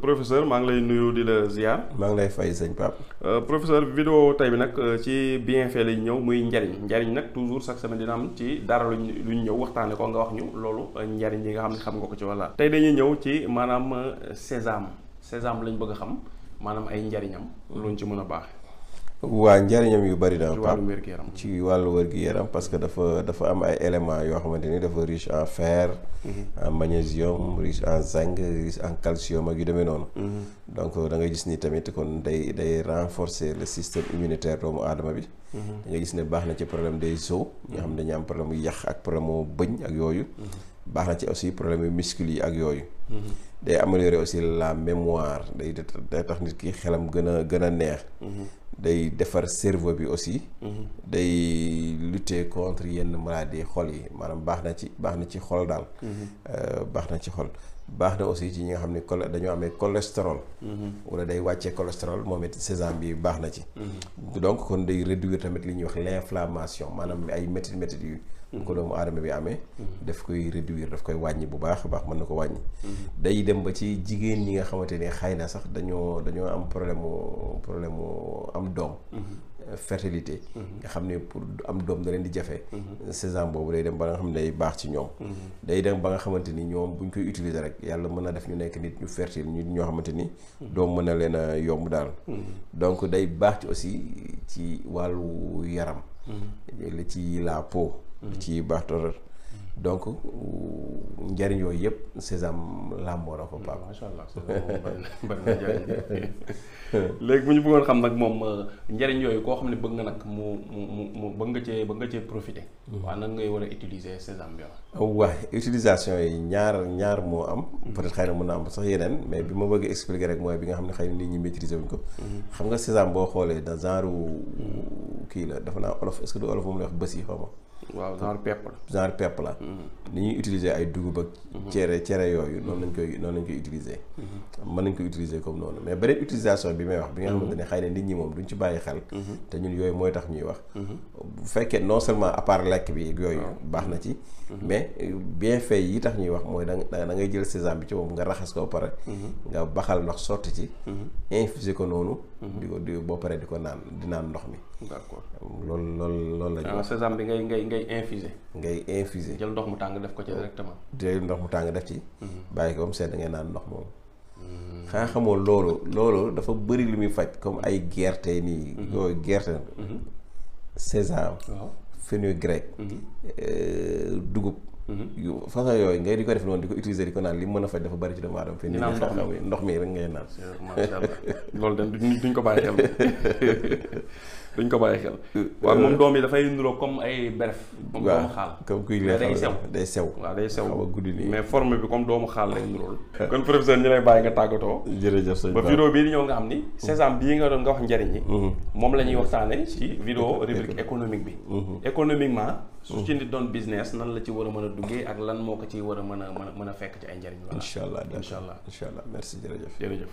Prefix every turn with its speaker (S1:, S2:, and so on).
S1: professeur maa ngi lay nuyu di la ziar.
S2: maa ngi lay fay sëñ Pape.
S1: Professeur vidéo tey bi nag ci bienfait lañ ñëw muy njariñ nag toujours chaque semaine dina am ci dara luñ ñëw waxtaane ko nga wax ñu loolu njariñ yi nga xam ne xam nga ko ci walla. tey dañuy ñëw ci maanaam sésame lañ bëgg a xam maanaam ay njariñam luñ ci mën a baax.
S2: waa njariñam yu bari na
S1: Pape
S2: ci wàllu wér-gu-yaram parce que dafa am ay éléments yoo xamante ni dafa riche en fer, en magnésium, riche en zinc, riche en calcium ak yu demee noonu. donc da ngay gis ni tamit kon day renforcer le système immunitaire doomu aadama bi. da ngay gis ne baax na ci problème des os nga xam ne dañu am problème yu yàq ak problème mu bëñ ak yooyu. baax na ci aussi problème yu muscles yi ak yooyu. day améliorer aussi la mémoire day tax nit ki xelam gën a neex. day defar cerveau bi aussi. day lutter contre yenn maladies xol yi maanaam baax na ci xol daal. baax na ci xol baax na aussi ci ñi nga xam ne dañoo amee cholestérol. wala day wàccee cholestérol moom it sésame bi baax na ci. donc kon day réduire tamit li ñuy wax l'inflammation maanaam ay métit yu. ko doomu aadama bi amee. daf koy réduire daf koy wàññi bu baax a baax mën na ko wàññi. day dem ba ci jigéen ñi nga xamante ne xëy na sax dañoo am problème mu am doom. fertilité. nga xam ne pour am doom da leen di jafe. sésame boobu day dem ba nga xam ne day baax ci ñoom. day dem ba nga xamante ni ñoom buñ koy utiliser rek yàlla mën na def ñu nekk nit ñu fertile nit ñoo xamante ni. doom mën na leen a yomb daal. donc day baax ci aussi ci wàllu yaram. li ci la peau. ci baax toreur donc njariñ yooyu yëpp sésame làmboo na ko Pape.
S1: macha allah bari na njariñ léegi bu ñu bëggoon xam nag moom njariñ yooyu koo xam ne bëgg nga nag mu bëgg nga cee profiter. waaw nan ngay war a utiliser sésame bi
S2: waaw utilisation yi ñaar moo am. peut-être xëy na mën na am sax yeneen mais bi ma bëgg expliquer rek mooy bi nga xam ne xëy na nit ñi maîtriser wuñ ko. xam nga sésame boo xoolee da genre kii la dafa naa olof est-ce que du olof moom la wax bës yi xaw ma.
S1: waaw genre pepp la. ni ñuy utiliser ay dugub ak. cere yooyu noonu lañ koy utiliser. mën nañ ko utiliser comme noonu mais beneen utilisation bi may wax bi nga xamante ne xëy na nit ñi moom duñ ci bàyyi xel. te ñun yooyu mooy tax ñuy wax. bu fekkee non seulement à part lekk bi yooyu baax na ci. mais bienfait yi tax ñuy wax mooy da ngay jël sésame bi ci moom nga raxas ko ba pare. nga baxal ndox sotti ci. infuser ko noonu. di boo paree di naan ndox mi. d'accord
S2: loolu la ñu wax.
S1: sésame bi ngay infuser.
S2: ngay infuser
S1: jël ndox mu tàng def ko ci directement.
S2: jël ndox mu tàng def ci. bàyyi ko ba mu sedd ngay naan ndox moom. xanaa xamoo loolu dafa bëri li muy faj comme ay gerte nii. yooyu gerte. sésame. fenugrec. dugub. yu façon yooyu ngay di ko def noonu di ko utiliser di ko naan li mu mën a faj dafa bari ci doomu aadama.
S1: di naan
S2: ndox mi rek ngay naan.
S1: macha allah loolu de duñ ko bàyyi xel. duñ ko bàyyi xel. waaw moom doom yi dafay nuroo comme ay beref. comme doomu xaal.
S2: comme kuy day sew.
S1: waaw day sew
S2: xaw a guddi nii.
S1: mais forme bi comme doomu xaal lay nuróol. kon professeur ñu lay bàyyi nga tàggatoo.
S2: jërëjëf sëñ
S1: ba vidéo bii di ñëw nga xam ni. sésame bii nga doon nga wax njariñ yi. moom la ñuy waxtaanee ci vidéo rubrique économique bi. économiquement. su ci nit doon business nan la ci war a mën a duggee ak lan moo ko ci war a mën a fekk ci ay njariñ.
S2: incha allah merci jërëjëf.